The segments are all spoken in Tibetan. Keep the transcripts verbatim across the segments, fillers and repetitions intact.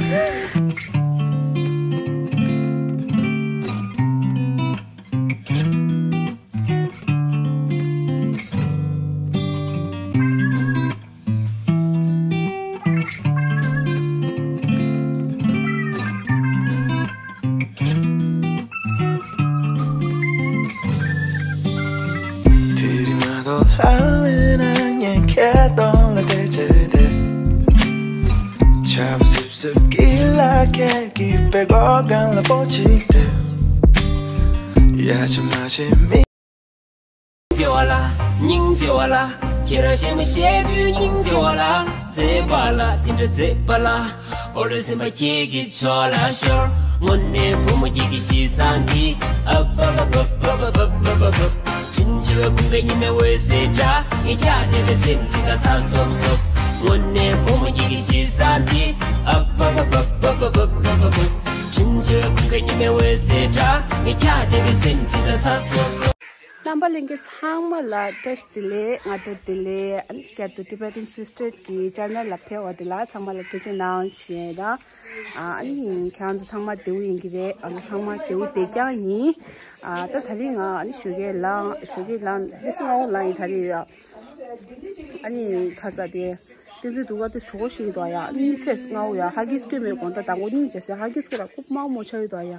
དེ་རིང་མ་གཏོགས་ལྷ་མེད་ན་ངས་ཁྱེད་གདོང་ལ་བལྟས་བྱས་ཏེ། ཆར་པ་སིབ་སིབ་ཀྱི་ལག་ཁྱེད་ཀྱི་པད་གོག་སྒང་ལ་སྤོ་ཅིག་སྤྲད། ཡ་ཆ་མ་བྱེད་མི། སྙིང་རྗེ་བ་ལ། སྙིང་རྗེ་བ་ལ། ཁྱེད་རང་གཞན་མ་བཤད་དུས་སྙིང་རྗེ་བ་ལ། མཛེས་པ་ལ་དེ་འདྲ་མཛེས་པ་ལ། འོ་རེ་སེམས་པ་ཁྱེད་ཀྱི་ཕྱོགས་ལ་ཤོར། དངོས་གནས་བུ་མོ་ཁྱེད་ཀྱི་གཤིས་བཟང་འདི། ཨ་བ་བ་བ། དྲིན་ཆེ་བའི་ཀུན་དགའ་ཉི་མའི་འོད་ཟེར་འདྲ། ངས་ཀྱང་བདེ་བའི་སེམས་ཅིག་ལ་ཚ་སོབ་སོབ། དངོས་གནས་བུ་མོ་ཁྱེད་ཀྱི་གཤིས་བཟང་འདི། ཨ་བ་བ་བ། དྲིན་ཆེ་བའི་ཀུན་དགའ་ཉི་མའི་འོད་ཟེར་འདྲ། ངས་ཀྱང་བདེ་བའི་སེམས་ཅིག་ལ་ཚ་སོབ་སོབ། རྣམ་པ་ལྷན་རྒྱས་ཚང་མ་ལ་བཀྲ་ཤིས་བདེ་ལེགས། སྔ་དྲོ་བདེ་ལེགས། ཨ་ནི་བསྐྱར་དུ་Tibetan Sisters གི་channel ལ་ཕེབས་པ་དེ་ལ་ཚང་མ་ལ་ཐུགས་རྗེ་གནང་ཞུ་ཡས་དང་། ཨ་ནི་ཁྱེད་རང་ཚོ་ཚང་མ་བདེ་པོ་ཡིན་གྱི་རེད། ང་ཚོ་ཚང་མ་བདེ་པོ་བདེ་རྐྱང་ཡིན། ཨ་ད་ད་རིང་ང་ཨ་ནི་ཞོགས་ཀས་ལངས། ཞོགས་ཀས་ལངས་ཏེ་སྔ་པོ་ལངས་ཡིན་ད་རེས་ཡ། ཨ་ནི་ཁ་ཚ་དེ་བསྟན་འཛིན་སྡུག་ག་དེ་གྲོད་ཁོག་ཤི་གི་འདུག་ཡ། ཨ་ནི་ཚེ་སྔ་པོ་ཡ་ཧ་གིས་སྐྱོན་མེད་དགོང་དག་དང་པོ་སྙིང་རྗེ་ཟེར་ཧ་གིས་སྐྱོན་ལ་རྐུབ་དམར་མོ་ཆགས་ཡོད་འདུག་ཡ།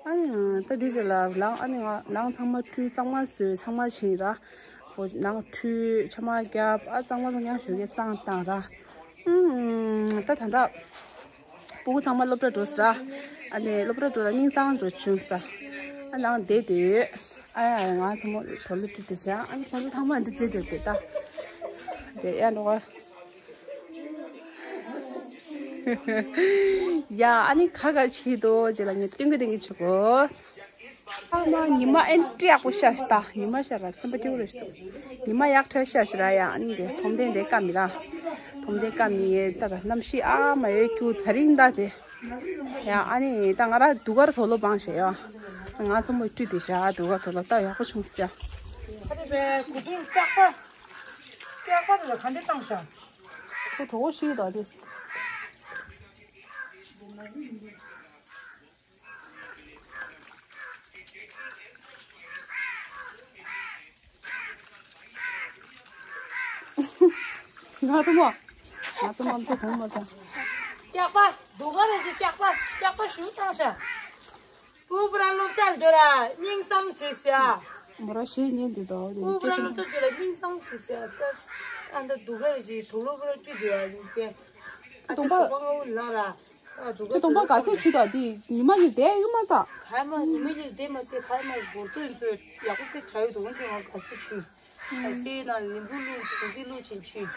ཨ་ནི་ད་འདི་ཚོ་ལ་ལངས། ཨ་ནི་ང་ལངས་ཚང་མ་ཁྲུས། གཙང་མ་བཟོས། ཚང་མ་བྱས་ར། ཁོ་ནང་ཁྲུས་ཕྱགས་མ་བརྒྱབ། ཨ་གཙང་མ་ཚང་མ་ཞོགས་ཀས་བསྲང་བཏང་ར། ཨུམ། ད་ད་ད་སྤུ་གུ་ཚང་མ་སློབ་གྲྭ་འགྲོ་ས་ར། ཨ་ནི་སློབ་གྲྭ་འགྲོ་ལ་སྙིང་གཙང་འགྲོ་བྱུང་ས། ཨ་ནང་བསྡད་དུས། ཨ་ཡ་ང་ཚང་མ་དུག་ལོག་བཀྲུས་ཏེ་བཞག་ཨ་ནི་དུག་ལོག་ཚང་མ་འདི་བརྗེས་དུས་དེ་ད། དེ་ཡ་འགྲོ་ག་ཡ། ཨ་ནི་ཁ་ཁ་ཕྱིས་འདུག་ཅེས་ལ་ངས་སྟོན་གི་སྟོན་གི་བྱེད་དགོས། ཨ་མ་ཉི་མ་ཨེ་འདྲ་ཡག་པོ་ཤར་ཤག་ད་ཉི་མ་ཤར་ར་སེམས་པ་སྐྱིད་པོ་རེད་ཤག་ཉི་མ་ཡག་ཐོན་ཤག་ཤི་ར་ཡ། ཨ་ནི་དེ་ཐོམ་ཐེན་དེ་བཀབ་མི་ར། ཐོམ་ཐེན་བཀབ་མི་ཡས་ད་ག་གནམ་གཤིས་ཨ་མ་ཡོད་རྒྱུ་ཚ་རིང་ད་དེ། ཡ་ཨ་ནི་ད་ང་ར་དུག་ཁར་དུག་ལོག་སྦངས་ཤག་ཡ། ང་ཚོ་མོ་བཀྲུས་དེ་ཤག་དུག་ཁར་དུག་ལོག་ད་ཡག་པོ་བྱུང་ཤག་ཨ་རེ་བས་གོས་ཐུང་སྐྱག་པ། སྐྱག་པ་དེ་ལ་ག་འདྲ་བཏང་ཤག་ཁོ་གྲོད་ཁོག་ཤི་གི་འདུག་དེ། ང་ཚོ་མོ། ང་ཚོ་མོ་ཚོ་གོང་མ་ཚོ། སྐྱག་པ། སྡུག་ག་རེད་ཟེར། སྐྱག་པ། སྐྱག་པ་ཞུ་བཏང་ཤག་སྤུ་གུ་ར་སློབ་གྲྭར་འགྲོ་ར་སྙིང་གསང་བྱེད་ཤག་མོ་ར་ཞེ་ཉན་འདི་དོ། སྤུ་གུ་ར་སློབ་གྲྭར་འགྲོ་ར་སྙིང་གསང་བྱེད་ཤག་ཨ་ད་སྡུག་ག་རེད་ཟེར། དུག་ལོག་པུ་ར་བཀྲུས་འདུག་ཨ་ཡིན་ཏེ། ཨ་ད་གདོང་པ། གྲོད་པ་སྔ་པོ་ལངས་ར། ཨ་གྲོད་པ། ཁྱོད་གདོང་པ་ག་ཚད་བཀྲུས་དང་འདི་ཉི་མ་གཉིས་བསྡད་ཡོད་མ་ད། ག་མ་ཉི་མ་གཉིས་བསྡད་མ་བསྡད་ག་མ་འབུར་ཏོ་ཡིན་ཚོད་ཡག་པོ་དཔེ་བྱ་ཡོད་དོ། འོན་ཀྱང་ང་ག་ཚོད་བཀྲུས། ཨ་སེ་ན་ལིམ་བུ་བླུགས། བྱིན་ཟི་བླུགས་བྱིན་བཀྲུས།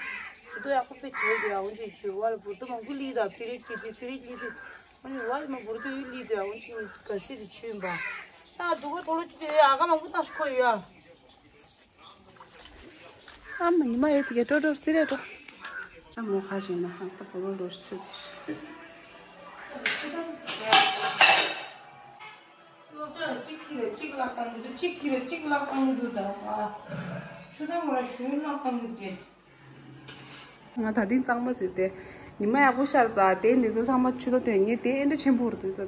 འབུར་ཏོ་ཡག་པོ་དཔེ་བྱ་ཡོད་དོ་ཡ། འོན་ཀྱང་ཞུ་བ་ལ་འབུར་ཏོ་མང་པོ་སླེབས་དང་པི་རིག་པི་རིག་པི་རིག་སླེབས་དུས་འོན་ཀྱང་བ་ལ་མ་འབུར་ཏོ་ཡོད་སླེབས་དུས་ཡ། འོན་ཀྱང་ག་ཚད་དེ་བཀྲུས་ཡིན་པ། ད་སྡུག་པ་དུག་ལོག་བཀྲུས་དུས་ཡ་ཨ་ཁ་མང་པོ་བཏང་ཤག་ཁོ་ཡོད་ཡ། ཨ་མ་ཉི་མ་ཡོད་དེ་གས་ཀྲོ་ཀྲོ་སི་རེད་ཀྲོ། ཨ་མོ་ཁ་ཞིག་ན་ཧང་ད་བོ་ལོ་ལོ་སི་ཚོད་དེ་ཤི། སློབ་གྲྭ་ལ་གཅིག་ཁྱེར་རེ་གཅིག་བརླག་བཏང་གི་འདུག་གཅིག་ཁྱེར་རེ་གཅིག་བརླག་བཏང་གི་འདུག་ད་ཨ། ཆུ་དྭངས་མོ་ར་ཞུན་བརླག་བཏང་གི་འདུག་ང་ད་ཐེངས་གཙང་མ་བཟོས་ཏེ། ཉི་མ་ཡག་པོ་ཤར་ཙང་དེ་འདི་ཚོ་ཚང་མ་ཆུ་ལོག་ཐོན་ངེས་དེ་ཨེ་འདྲ་ཆེན་པོ་རེད་འདུག་ད།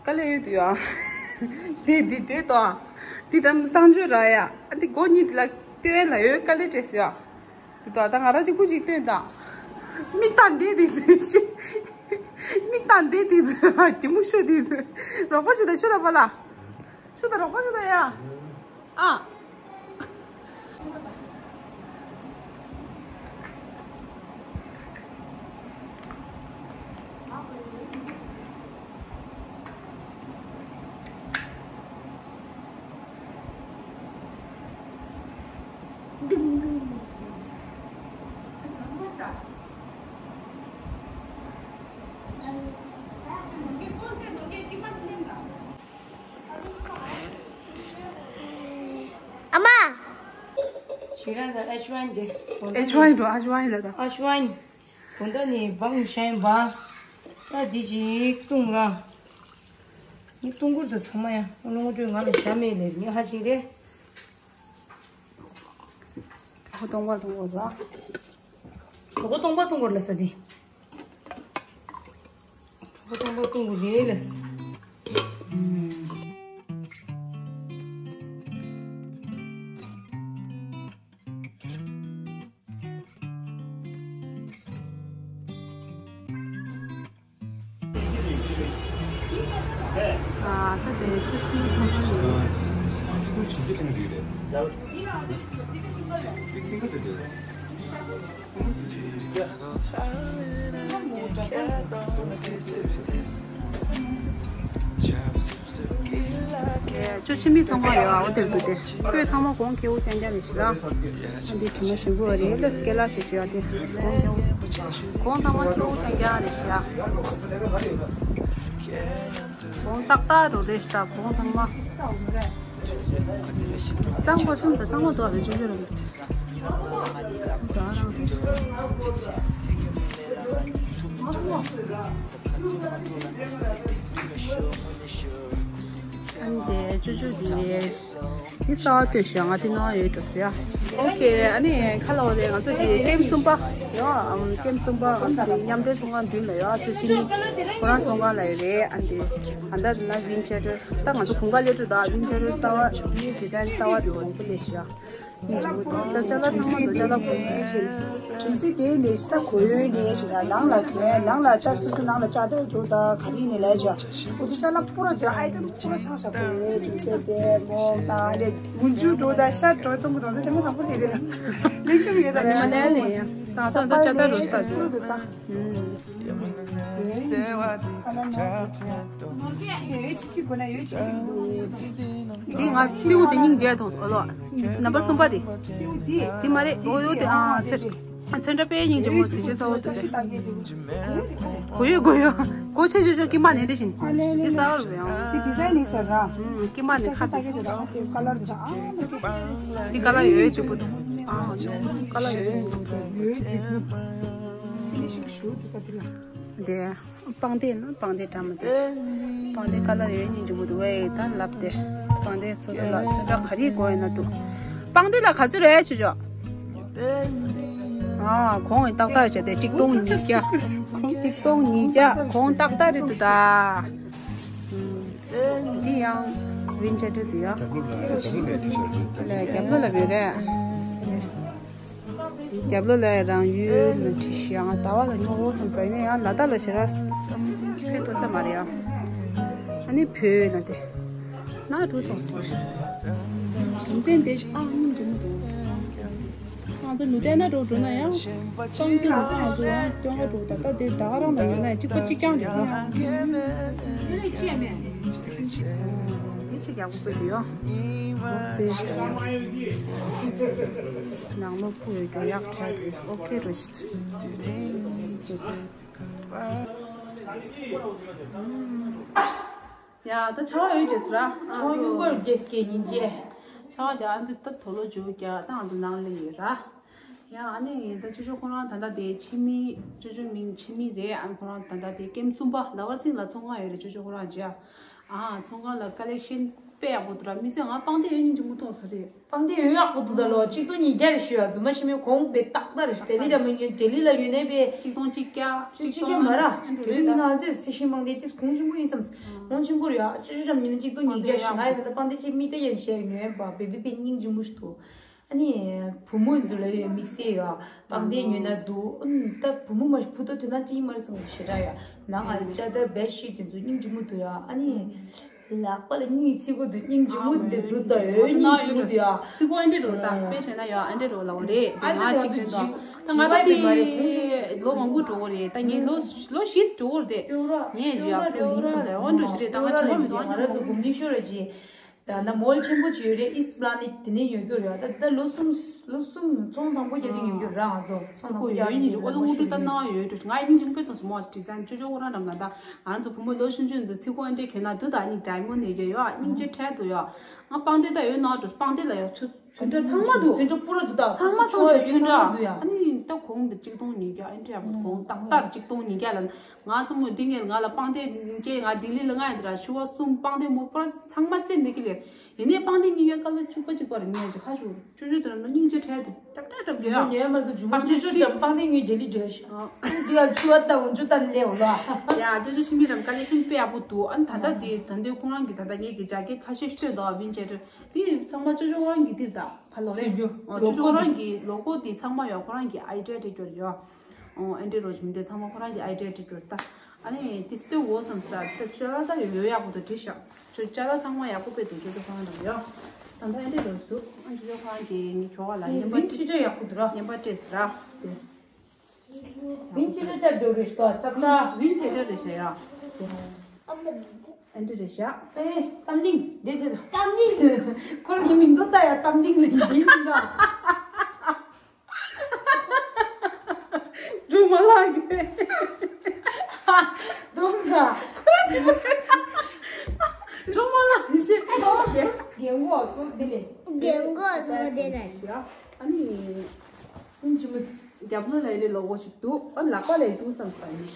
དཀའ་ལས་ཡོད་དུ་ཡ། དེ་འདི་དེ་ཏོ། འདི་དྲ་གསང་སྤྱོད་ར་ཡ། ཨ་འདི་སྒོ་གཉིས་འདི་ལ་སྟོན་ལ་ཡོད་དཀའ་ལས་བྲེལ་སོ་ཡ། འདི་ཏོ་ད་ང་ར་གཅིག་པུ་ཅིག་སྟོན་དང་། མིག་དང་འདི་འདི་འདི་ཤི། མིག་དང་འདི་འདི་འདི་གི་མུ་ཤོ་འདི་འདི། རོགས་པ་ཅིག་དང་ཤོ་ལ་པ་ལ། ཤོ་དང་རོགས་པ་ཅིག་དང་ཡ། ཨ། ཨ་མ། ཞིག་རང་ད་ཨེཆ་ཝན་དེ། ཨེཆ་ཝན་འགྲོ་ཨེཆ་ཝན་ལ་ད། ཨེཆ་ཝན། དགོང་དག་ནི་བང་ཤན་བ། ད་འདི་ཅིག་བཏུང་ར། ནི་བཏུང་གུར་དུ་ཚང་མ་ཡང་རླུང་སྤྲོད་ང་ལ་ཞྭ་མེད་ལེ་ནི་ཧ་ཅིག་རེད། གྲོད་ཁོག་སྟོང་པ་སྟོང་པ་ལ། གྲོད་ཁོག་སྟོང་པ་སྟོང་པ་ལ་ས་འདི། ཏོང་ཏོ་ཏོང་གུ་ལེ་ལེ། ཨ་ད་དེ་ཆུ་སྲིན་ཐོང་ཐོང་ཡོད། ཆུ་ཆེན་མི་ཚང་མ་ཡོད། ཨ་འོ་དེར་འདུག་སྟེ། ཁོས་ཚང་མ་གོང་ཁེའུ་ཅན་ཅན་རེད་ཤི་ར། ཨ་འདི་དྲི་མ་ཞིམ་པོ་རེད་ལ། སྐེ་ལ་ཞིག་ཞུ་ཡ་དེ་གོང་ཁེའུ། གོང་ཚང་མ་ཁེའུ་ཅན་ཅན་རེད་ཤི་ར། གོང་ཏག་ཏག་རུ་རེད་ཤི་ད་གོང་ཚང་མ། གཙང་པོ་ཆུང་དུ་གཙང་པོ་དོ་རེ་ཆུང་ཆུང་རེད། ཨ་ནི་དེ་ཆུང་ཆུང་དེ་དེ་ས་བ་ལྟོས་ཤོག་ང་དེ་ནང་ཡོད་འགྲོ་ཟེར། ཨོ་ཁེ། ཨ་ནི་ཁ་ལོ་རེད། ང་ཚོ་དེ་ཀེམ་གསུམ་པ་ཡོད། ཨམ་ཀེམ་གསུམ་པ་ང་ཚོ་དེ་མཉམ་འབྲེལ་ཚོང་ཁང་མདུན་ལ་ཡོད། ཆུ་ཤིང་ཁོ་རང་ཚོང་ཁང་ལ་ཡོད་རེད། ཨ་ནི་དེ་ཨ་ད་ན་ཝིན་ཆེ་ཏར་ད་ང་ཚོ་གུང་པ་ལས་དྲུག་ད་ཝིན་ཆེ་ཏར་ས་བ་ནི་ཌི་ཛའིན་ས་བ་དེ་གོང་པོ་ལས་ཤོག་ད་ཅ་ལག་ཚང་མ་འདུག་ཅ་ལག་གོ་ཡོད་ཆེ། གྲིམ་སི་དེ་ནས་ད་གོ་ཡོད་ནས་ཆེ་ད་ནང་ལ་གོ་ཡ་ནང་ལ་ལྟ་སོ་སོ་ནང་ལ་ལྕགས་ཐག་འགྲོ་ད་ག་རེ་ནས་ལས་བྱ། འོ་དེ་ཅ་ལག་པུ་ར་དེ་ཨའི་ཊེམ་པུ་ར་ཚང་ཞག་གོ་ཡོད། གྲིམ་སི་དེ་མོ་ད་ལས་འུན་ཆུ་འགྲོ་ད་ཤ་འགྲོ་ཙམ་གི་དོང་སེ་དེ་མོ་དང་པོ་ལས་དེ་ལ་ལེགས་ཏུ་ཡོད་ད་ལས་མ་ལས་ནས་ཡ་ད་སོ་ད་ཅ་ད་རོ་ཤ་ད་འགྲོ་ད། ཨུམ། ཡོད་ཅིག་ཅིག་དགོས་ན་ཡོད་ཅིག་ཅིག་འདུག་འདི་ང་སེའུ་དེ་སྙིང་རྗེ་དང་ཨོ་ལོ། ནམ་པར་གསུམ་པ་དེ། སེའུ་དེ། དེ་མ་རེད། ཨོ་ཡོ་དེ་ཨ་ཚེ། ཚོན་ཁྲ་དཔེ་སྙིང་རྗེ་མོ་ཚེ་ཆེ་ཚ་བོ་དེ། ཡོད་དེ་ག་རེ། གོ་ཡོད་གོ་ཡོད། གོ་ཆེ་ཆེ་ཆོ་ཀི་མ་ནེ་དེ་བཞིན། ཨ་ལེ་ལེ་དེ་ལེ། ས་བར་བའང་། དེ་ཌི་ཛའིན་ནི་ཟེར་ར། ཀི་མ་ནེ་ཁ་ཅིག་ད་གེ་དེ་ར་དེ་ཀ་ལར་ཅག་ཨ་ལོ་ཀེ། དེ་ཀ་ལར་ཡོད་ཡོད་གཅིག་པོ་དང་། ཨ་ཀ་ལར་ཡོད་ཡོད་གཅིག་པོ། ཕི་ནི་ཤིང་ཞུ་དེ་ད་དེ་ལ། དེ། པང་གདན་ན་པང་གདན་འདྲ་མི་འདུག་པང་གདན་ཀ་ལར་ཡོད་སྙིང་རྗེ་མོ་འདུག་ཨེ་ད་ལབ་སྟེ། པང་གདན་ཚོ་ཚོ་ལ་ཚོན་ཁྲ་ག་རེ་དགོས་ཡོད་ན་འདུག་པང་གདན་ལ་ག་ཚོད་རེད་ཆུ་ཆོག་ཨ་གོང་ཏག་ཏག་བྱས་ཏེ་གཅིག་སྟོང་ཉིས་བརྒྱ། གཅིག་སྟོང་ཉིས་བརྒྱ་གོང་ཏག་ཏག་རེད་འདུག་ད། འདི་ཡང་ཝིན་ཆེ་ཏར་འདི་ཡང་། རྒྱབ་ལོགས་ལ་ཡོད་རེད། རྒྱབ་ལོགས་ལ་རང་ཡུལ་ལ་བྲིས་ཤག་ད་བ་ལ་ཉོ་འོ་སོང་ཙང་ཡིན་ན་ཡང་ལ་དྭགས་ལ་ཞེ་དྲག་ཕན་ཐོགས་ས་མ་རེད་ཡ། ཨ་ནི་བོད་ན་དེ་ན་འགྲོ་ཐོག་སོང་། རྒྱུ་མཚན་དེ་ཨང་སྙིང་རྗེ་མོ་འདུག་ང་ཚོ་ལུ་ཏན་ན་འགྲོ་འགྲོ་ན་ཡང་སྤང་རྒྱུ་ལུ་ཏན་ང་ཚོ་ཡང་སྟོན་ག་འགྲོ་ད་ལྟ་དེ་ད་ག་རང་ལ་ཡོད་ན་གཅིག་པ་གཅིག་རྐྱང་རེད་རོ། ཡིད་ཆེས་ཡག་པོ་ཡོད། ནང་ལོགས་ཕུ་ཡོད་རྒྱུ་ཡག་ཕྲལ་དུ་ཨོ་ཁེ་རོ་ཞིག་ཡ་ད་ཆར་པ་ཡོད་རྒྱུ་ར། ཆར་པ་ཡོད་རྒྱུ་སྐད་ཉིན་རྗེས། ཆར་པ་རྒྱ་ཨ་འདི་ད་དོ་ལོ་རྒྱུ་རྒྱ་ད་ཨ་འདི་ནང་ལ་ཡོད་ར། ཡ་ཨ་ནི་ད་ཅོ་ཅོ་ཁོ་རང་ད་ལྟ་དེ་ཕྱི་མི་ཅོ་ཅོ་མིང་ཕྱི་མི་རེད། ཨ་ཁོ་རང་ད་ལྟ་དེ་ཀེམ་གསུམ་པ་ཟླ་བ་ཚིང་ལ་ཚོང་ཁང་ཡོད་རེད། ཅོ་ཅོ་ཁོ་རང་རྗེས་ཨ་ཚོང་ཁང་ལ་ཀ་ལེག་ཤན་དཔེ་ཡག་པོ་འདུག་ར། མི་ཚེ་ང་པང་གདན་ཡོད་སྙིང་རྗེ་མོ་མཐོང་ས་རེད། པང་གདན་ཡོད་ཡག་པོ་འདུག་ད་ལོ་གཅིག་སྟོང་ཉིས་བརྒྱ་རེ་ཞུ་ཡ་རྫུན་མ་ཤི་མེད་གོང་དཔེ་ཏག་ཏག་རེད། ལྡི་ལི་ལ་མི་ཉན་ལྡི་ལི་ལ་ཡོད་ནའི་དཔེ་གཅིག་སྟོང་གཅིག་བརྒྱ་གཅིག་སྟོང་གཅིག་བརྒྱ་མ་ར་དོན་ན་ཚོས་སི་ཤིང་པང་གདན་དེ་གོང་ཆེན་པོ་ཡིན་བསམ། གོང་ཆེན་པོ་རེད་ཡ། ཅོ་ཅོ་ཅམ་མི་ན་གཅིག་སྟོང་ཉིས་བརྒྱ་ཞུ་ང་ཡི་ད་ལྟ་པང་གདན་ཆེ་མི་ཏེ་ཡན་ཤེ་ཡོད་པ་བེ་བེ་བེ་སྙིང་རྗེ་མོ་ཞིག་འདུག་ཨ་ནི་བུ་མོ་ཚོ་ལ་ཡོད་དམིགས་བསལ་ཡོད། པང་གདན་ཉོས་ན་འདུག་ཨ་ནི་ད་བུ་མོ་མ་ཞིག་བུ་ད་དོན་ན་ཅི་ཡིན་མ་རེད་བསམ་གི་ཞེ་དྲག་ཡོད། ནང་ང་ལ་ཅ་དར་བེད་ཤིཊ་དེ་ཚོ་སྙིང་རྗེ་མོ་འདུག་ཡ། ཨ་ནི་ལག་པ་ལ་སྙིང་ཚིག་པོ་འདུག་སྙིང་རྗེ་མོ་འདི་འདུག་ད་ཡོད་སྙིང་རྗེ་མོ་འདུག་ཡ། ཚིག་པོ་ཨ་འདྲེ་རོ་ད་དཔེ་བྱས་ན་ཡ་ཨ་འདྲེ་རོ་ལ་འོ་རེད། དེ་ང་གཅིག་དེ་ད་ད་ང་ད་དེ་ལོ་མང་པོ་འགྲོ་གི་རེད། ད་ངས་ལོ་ལོ་བཞི་འགྲོ་གི་རེད། ངས་ཡ་ཕུ་ཡིན་ས་ལ་འོ་འགྲོ་ཞིག་རེད། ད་ང་བྱེད་པ་མི་འདུག་ང་རང་ཚོ་གོམ་ནི་ཤོར་ར་ཅི། ད་ན་མོལ་ཆེན་པོ་ཅིག་ཡོད་རེད། ཨིས་པ་ལ་ནེ་དེ་ནས་ཉོ་རྒྱུ་རེད། ད་ད་ལོ་གསུམ་ལོ་གསུམ་ཚོང་དང་པོ་རྒྱག་དུས་ཉོ་རྒྱུ་རེད། ང་ཚོ་ཚོང་དང་པོ་རྒྱག་དུས་ཉོ་རྒྱུ་ཨོ་ལོ་ཨུ་ཏུ་ད་ནང་ཡོད་འགྲོ། ང་སྙིང་རྗེ་མོ་དཔེ་ཐོག་སུ་མོ་ཅི་ཙང་ཅོ་ཅོ་ཁོ་རང་འགྲམ་ན་ད་ང་ཚོ་བུ་མོ་ལོ་ཆུང་ཆུང་འདི་ཚིག་གོ་ཨ་འདྲེ་གྱོན་ན་འདུག་ད་ནི་ཌའི་མོན་ནས་ཡོད་ཡོད་སྙིང་རྗེ་འཕྲལ་དུ་ཡོད། ང་པང་གདན་ད་ཡོད་ནང་འགྲོ་པང་གདན་ལ་ཡོད་ཚུ་ཚོན་ཁྲ་ཚང་མ་འདུག་ཚོན་ཁྲ་པུ་ར་འདུག་ད་ཚང་མ་ཚང་མ་ཚོན་ཁྲ་འདུག་ཡ། ཨ་ནི། གོང་དུ་གཅིག་སྟོང་ཉིས་བརྒྱ། ཨེ་འདྲ་ཡག་པོ། གོང་ཏག་ཏག་གཅིག་སྟོང་ཉིས་བརྒྱ་ལ། ང་ཚོ་མོ་འདི་ངས་ང་ལ་པང་གདན་བཅས། ང་ལྡི་ལི་ལ་ང་ཡིན་དུས་ར་ཕྱུ་པ་གསུམ། པང་གདན་མོ་པར་ཚང་མ་བཙལ་ནས་ཀི་ལེར། ཡིན་ནའི་པང་གདན་ཉིས་བརྒྱ་སྐབས་ལ་བཅུ་པ་གཅིག་པ་རེད། ངས་ཅི་ཁ་ཞུ། ཅོ་ཅོ་དེ་ར་ནོ་སྙིང་རྗེ་ཁྲལ་དུ་ཏག་ཏག་ཏག་ཡོད། ཉོས་མ་གཏོགས་ཇུ་མོ་ཅོ་ཅོ་ཀྲམ་པང་གདན་ཉོས་རྗེས་ལི་འགྲོ་ཤག་འདི་ཡ་ཕྱུ་པ་ལྟ་འོ་ཅོ་ལྟ་ལེ་འོ་ལ། ཡ་ཅོ་ཅོ་ཤི་མི་རམ་ཀ་ལེ་ཤན་དཔེ་ཡག་པོ་འདུག་ཨ་ནི་ད་ལྟ་དེ་ད་ལྟའི་ཁོ་རང་གི་ད་ལྟ་ངས་ཀྱི་རྒྱ་སྐད་ཁ་ཤས་ཤོད་འདུག་ཨ་བིན་ཅེ་ཏྲི། དེ་ཚང་མ་ཅོ་ཅོ་ཁོ་རང་གི་དེབ་དང་ཁ་ལོ་རེད། ཨོ་ཅོ་ཅོ་ཁོ་རང་གི་ལོ་གོ་དེ་ཚང་མ་ཡོད། ཁོ་རང་གི་ཨའི་ཌི་ཡ་སྤྲད་རྒྱུ་རེད་ཡོ། ཨོ་ཨེ་འདྲ་རོ་ཞིག་མི་འདི་ཚང་མ་ཁོ་རང་གི་ཨའི་ཌི་ཡ་སྤྲད་རྒྱུ་རེད་ད། ཨ་ནི་དེ་སྟོན་འོ་ཙམ་ཙ་ཙ་ཅ་ལག་ད་ཡོད་ཡོད་ཡག་པོ་དང་བྲིས་ཤག་ཅོ་ཅ་ལག་ཚང་མ་ཡག་པོ་དཔེ་འདུག་ཅོ་ཅོ་ཁོ་རང་དང་ཡོ། ད་ལྟ་ཨེ་འདྲ་རོ་ཞིག་འདུག་ཨ་ཅོ་ཅོ་ཁོ་རང་གི་ངའི་ཁྱོ་ག་ལ་བརྙན་པར་བྲིས། ཅི་འདྲ་ཡག་པོ་འདུག་ར། བརྙན་པར་བྲིས་ར་དེ། བིན་ཅི་རེ་ཅར་འགྲོ་རེ་ཤོ་ཅབ་ཅ། བིན་ཅི་རེ་རེ་ཤ་ཡ། ཨན་ཏི་རེ་ཤ། ཨེ་གཏམ་གླིང་དེ་དེ་ད། གཏམ་གླིང་། ཁོ་རང་གི་མིང་འདོགས་ད་ཡ་གཏམ་གླིང་ལ་ཡིན་མིན་ད། སྒྲུང་མ་ལགས་ཀྱི། སྒྲུང་ལ། སྒྲུང་མ་ལགས་ཀྱི་ཤེས། རྒན་གོག་ཚོ་དེ་ལས། རྒན་གོག་ཚོ་དེ་ལས། ཨ་ནི། ཨུམ་ཅི་མི། རྒྱབ་ལོགས་ལ་ཡི་ལོ་གོ་ཞིག་འདུག་ཨ་ལག་པ་ལ་ཡི་འདུག་བསམ་ས་ནི།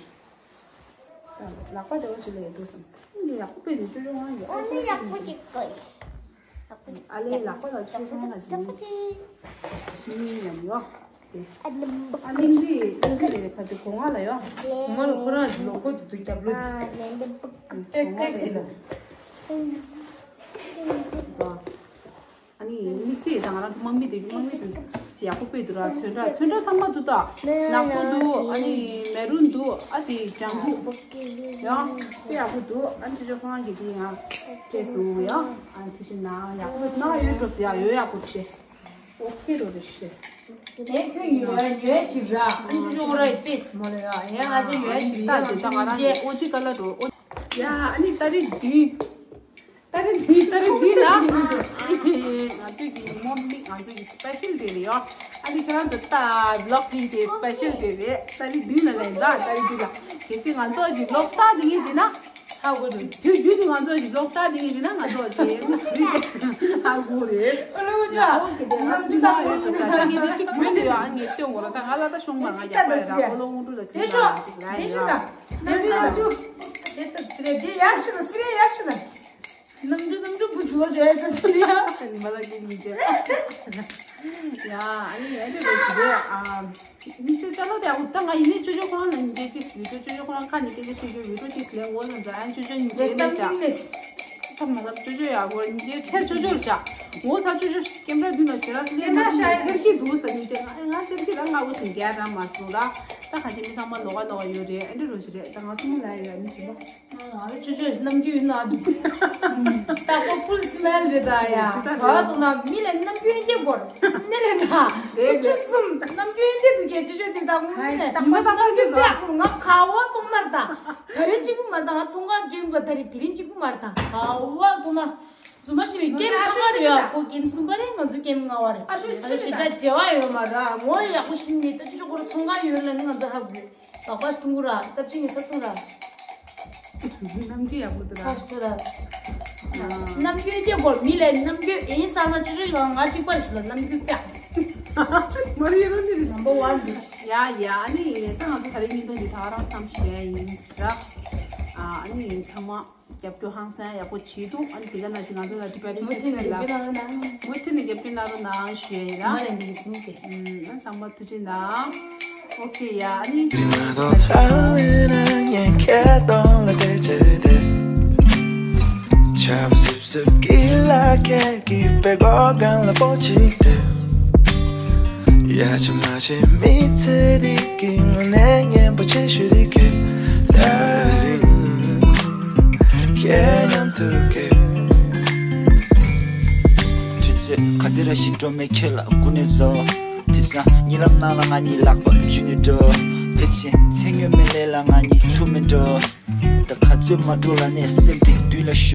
ལག་པ་དེ་འོ་ཅི་ལ་ཡི་འདུག་བསམ་ས་ནི། ཡག་པོ་དཔེ་དེ་ཅོ་ཅོ་ཁོ་རང་གི། ཨ་ནི་ཡག་པོ་ཅིག་གོ་ཡི། ཨ་ལེ་ལག་པ་ལ་ཅོ་ཅོ་ཁོ་རང་ལ་ཞི་མི། ཞི་མི་ཡང་ཡོད་དེ། ཨ་ལེ་འདི་ཨ་ལེ་འདི་ཁ་ཅིག་གོང་ང་ལ་ཡོད། གོང་ང་ལ་ཁོ་རང་ལོ་གོ་དེ་འདུག་རྒྱབ་ལོགས་དེ། ཏེག་ཏེག་ཅིག་ལ། ཨ་ནི་དམིགས་བསལ་དང་ང་རང་དམག་མི་དེ་དམག་མི་དེ་ཡག་པོ་དཔེ་འདུག་ར། ཚོན་ཁྲ་ཚོན་ཁྲ་ཚང་མ་འདུག་ད། ནག་པོ་འདུག་ཨ་ནི་མེ་རུན་འདུག་ཨ་དེ་ལྗང་གུ་ཡང་དཔེ་ཡག་པོ་འདུག་ཨ་ནི་ཅོ་ཅོ་ཁོ་རང་གི་དེ་ཡང་སྤྲད་སོང་ཡ། ཨ་ནི་དེ་བཞིན་ན་ཡག་པོ་ན་ཡོད་འགྲོ་སོང་ཡ། ཡོད་ཡག་པོ་བྱས། ཨོ་ཁེ་རོ་རེ་ཤེ། ངས་ཁྱོད་ཉོ་ཉོ་ཞིག་ར། ཨ་ནི་ཅོ་ཅོ་ཁོ་རང་ཡི་ཏེས་མོ་ལ་ཡ། ཡ་ང་ཅོ་ཉོ་ཞིག་ར། ད་དེ་ད་ང་རང་གི་ཨོ་ཅི་ཀ་ལ་འགྲོ་ཨོ། ཡ་ཨ་ནི་ཏ་རིག་བདུན། ཏ་རིག་བདུན་ཏ་རིག་བདུན་ལ། ང་ཚོའི་གི་མོ་མི་ང་ཚོའི་གི་སི་པེ་ཤལ་ཌེ་རེད་ཡོ། ཨ་ནི་ཁྱེད་རང་ཚོ་ད་བི་ལོག་ཕིང་དེ་སི་པེ་ཤལ་ཌེ་རེད། ཏ་རིག་བདུན་ལ་ལེན་ད་ཏ་རིག་བདུན་ལ། གལ་སྲིད་ང་ཚོ་གི་བི་ལོག་ལྟ་འདི་ཡིན་ན། ཧ་གོ་འདུག་དུས་རྒྱུན་དུ་ང་ཚོ་གི་བི་ལོག་ལྟ་འདི་ཡིན་ན་ང་ཚོ་གི་ཧ་གོ་རེད། ཨོ་ལོ་ཡ། ཡ་ཨོ་ཁེ་དེ་ང་འདི་ལ་ཡོད་ད་ད་ངས་དེ་གཅིག་བུད་འདི་ཡོ། ཨ་ངས་སྟོན་གོ་ར། ད་ང་ལ་ད་ཤོང་མ་ང་རྒྱག་པ་ཡ་ར། ཨོ་ལོ་ངུ་འདུག་ལ་དེ་ལ་ལ་ཡ། ནམ་རྒྱུན་ནམ་རྒྱུན་དེ་ལྟ་ཟེར་རེད། དེ་ཡར་ཞུ་ན་ཟེར་རེད། ཡར་ཞུ་ན། ནམ་རྒྱུན་ནམ་རྒྱུན་བུ་ཇོ་རེད་ཟེར་ཟེར་ཡ། ཨ་ནི་མ་ལ་གི་མི་ཇེ། ཡ་ཨ་ནི་ཡ་དེ་རེད་ཟེར་རེད། ཨ་མི་ཚེ་ཅ་ལག་དེ་ཨ་ད་ང་ཡིན་ནའི་ཅོ་ཅོ་ཁོ་རང་ལ་ཉིན་རྗེས་ཅིག་བི་ཌིའོ་ཅོ་ཅོ་ཁོ་རང་ཁ་ནས་སྐད་ཆ་བཤད་རྒྱུ་བི་ཌིའོ་ཅིག་ལེན་འོ་ལ་འཛའ་ཨ་ཅོ་ཅོ་ཉིན་རྗེས་ལེན་བྱ། ད་མ་ལ་ཅོ་ཅོ་ཡ་འོ་ཉིན་རྗེས་ཚེ་ཅོ་ཅོ་ལ་བྱ། འོ་ད་ཅོ་ཅོ་ཀེམ་ར་མདུན་ལ་ཞེ་ར་ལེན་མ་ཐུབ་ཚེར་གི་འདུག་ཟེར་ཉིན་རྗེས་ང་ང་ཚེར་གི་ལ་ང་འོ་དེ་རྒྱ་ར་མ་སོང་ར། ད་ཁ་ཤས་མི་ཚང་མ་ལོག་ག་ལོག་ག་ཡོད་རེད། ཨ་འདྲ་རོ་ཞིག་རེད། ད་ང་ཚོ་མི་ལ་ཡོད་ཨ་ནི་ཞིག་ལ། ང་ལ་ཅོ་ཅོ་ནམ་རྒྱུན་ཡིན་ན་འདུག་ད་ཁོ་ཕུལ་སི་མེལ་རེད་ད་ཡ། ག་བ་གཏོང་ན་མི་ལ་ནམ་རྒྱུན་ཡིན་གྱི་བོར་ནི་ལས་ད། ཅོ་ཅོ་གསུམ་ནམ་རྒྱུན་ཡིན་གྱི་འདུག་གས། ཅོ་ཅོ་དེ་ད་ངུ་ནི་ལས་ད་ནམ་རྒྱུན་པ་ང་ག་བ་གཏོང་ན་ད་ག་རེ་གཅིག་པུ་མ་རེད་ད། ང་ཚོང་ཁང་འགྲིམ་པ་ད་རེད། དེ་རིང་གཅིག་པུ་མ་རེད་ད། ག་བ་གཏོང་ན་རྫུན་མ་ཞིག་མེད། ཀེམ་གསུམ་པ་རེད་ཡ། ཁོ་ཀེམ་གསུམ་པ་རེད། ང་ཚོ་ཀེམ་ལྔ་པ་རེད། ཨ་ཤོ་ཨ་ཤོ་ཞེ་དྲག་འབྲེལ་བ་ཡོད་མ་རེད། ངོ་ཡག་པོ་ཞིག་མེད་ད། ཅོ་ཅོ་ཁོ་ར་ཚོང་ཁང་ཡོད་ལ་ནི་ང་ཚོ་ཧ་གོ། ལག་པ་ཐུང་གུ་ར། སབ་ཆིང་གི་སབ་ཐུང་ར། ནམ་རྒྱུན་ཡག་པོ་འདུག་ར། ཁ་ཤོ་ར། ནམ་རྒྱུན་ཡིན་གྱི་བོར་མི་ལས་ནམ་རྒྱུན་ཡིན་ས་ན་ཅི་རེད་ཡོང་ང་གཅིག་པར་ཞུ་ལ་ནམ་རྒྱུན་ཀྱ། མ་རེད་རོ་འདི་རེད། ནམ་བར་ཝན་འདི། ཡ་ཡ་ཨ་ནི་ད་ང་ཚོ་ད་རེས་བརྙན་ཐུང་འདི་ད་རང་མཚམས་བཞག་ཡིན་ར། ཨ་ནི་ཚང་མ་རྒྱབ་སྐྱོར་ཧང་སང་ཡག་པོ་བྱེད་འདུག་ཨ་ནི་དེ་ག་ནང་བཞིན་ང་ཚོ་ལ་ཌི་པེ་ཊི་མུ་མཐུད་ནས་རྒྱབ་སྐྱོར་གནང་རོགས་གནང་། མུ་མཐུད་ནས་རྒྱབ་སྐྱོར་གནང་རོགས་གནང་ཞུ་ཡ་ཡིན་ར། ཨ་ནི་ཚང་མ་ཐུགས་རྗེ་གནང་། ཨོ་ཁེ་ཡ་ཨ་ནི། དུས་ཚོད་ག་དེ་ར་ཞིག་འགྲོ་མེད་ཁྱེད་ལ་སྐུ་ནས་བཟོ། དེང་སང་གཉིད་ལམ་ནང་ལ་ང་གཉིད་ལག་པ་འཇུས་ནས་འགྲོ། ཕལ་ཆེར་ཚེ་སྔོན་མའི་ལས་ལ་ང་གཉིད་ཐུག་མེད་འགྲོ། ད་ག་ཚོད་མ་འགྲོ་ལ་ནས་སེམས་དེ་མདུན་ལ་ཞུ།